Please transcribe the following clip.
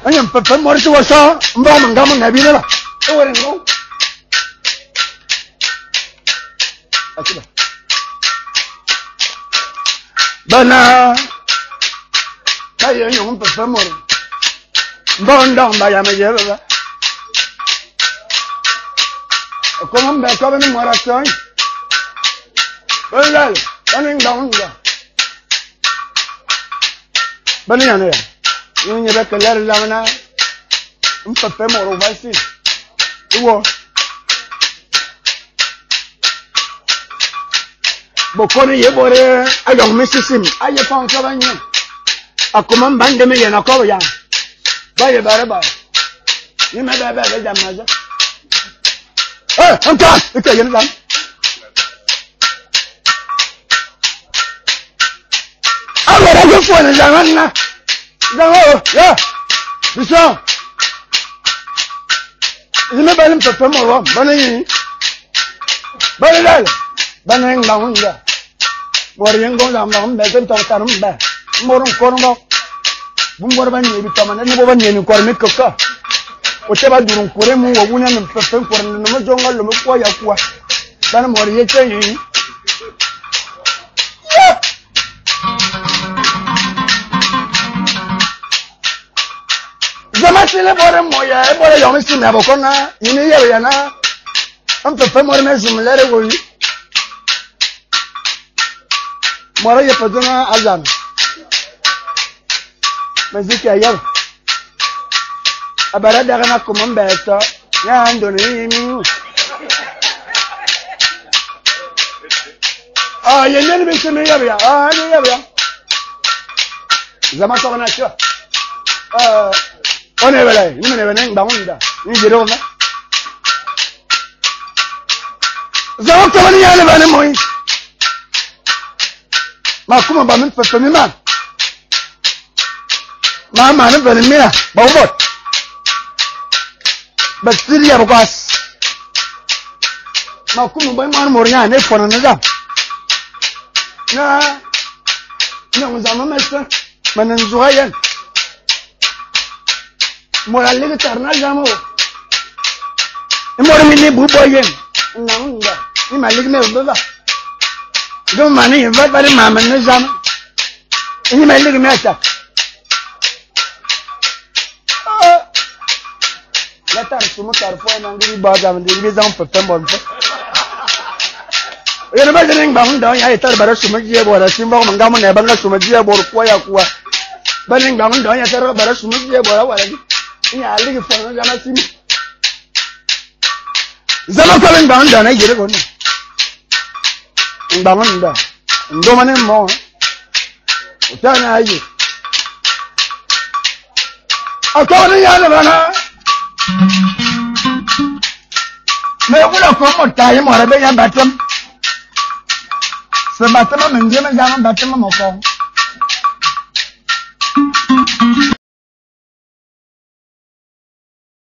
Anya mpepe mori ti wasa mba mangama na bina la. Ewere ngo. Akiba. Bana. Kaye nyong mpepe mori. Mba ndong ba ya me yeba ba. Koma mbe ko be mora soy. Belal, bani ndong ndo. Bani ya ne ya. Ni be keler lamana. Mpepe moro basi. Iwo. Bokoni ye bore ayong misisim aye pon so banyo. Akoma mbande me ye na ko ya. Ba ye bare ba. Ni me be be be jamaza. Eh, anka, ike yen lam. Awara ye fo ni zaman na. Zaman ya. Biso. Ni me ba ni pepe moro, ba ni. Ba ni dal. Ba ni ngba nda. Bor yen go lam lam be ten to tarum be. Moro ko no. Bum bor ba ni bi to man ni bo ba ni ni ko mi ko ka. O te ba durun kore mu wo wunya ni pepe ko ni no mo jonga lo mo ko ya kwa. Ba ni moro ye che yi. Zama sile bore moya e bore yomi si me bokona yini ye ya na. Am pepe moro me zum lere wo yi. Moro ye pazona azan. Meziki ayel. Abara daga na kuma mbeto. Ya ndo ni mi. Ah ye ne bi se me ya ya. Ah ye ya ya. Zama so na cho. Ah one bele ni me bele ngba ngunda. Ni jero na. Zama ko ni ya le bane moyi. Ma kuma ba min pepe mi ma. Ma ma ne bele mi ba wo. Ba siri ya bas. Ma kuma ba ma mo nya ne fona na za. Na na zama me sa ma nan zuwa yan. Mo la le tarna jamo. E mo mi ne bu bo yen. Na ngba. Ni ma le me ba ba. Do ma ni va ba ma ma ne jam. Ni ma le me ta. La tar su mo tar fo na ngiri ba jam ndi bi zam pe mo pe. Ye ne ba jene ngba ngda ya tar bara su mo je bo ra simba mo ngam ne ba nga su mo je bo ko ya kwa. Ba ne ngba ngda ya tar bara su mo je bo ra wa ra. Ni ya le fo na jama simi. Zama ko ngba ngda na yere ko ni. Ngba ngda. Ndo ma ne mo. O ta na ayi. Akọ ni ya le bana. Me wula ko mo ta yi mo re be ya batem. Se batem me nje me ya batem mo ko.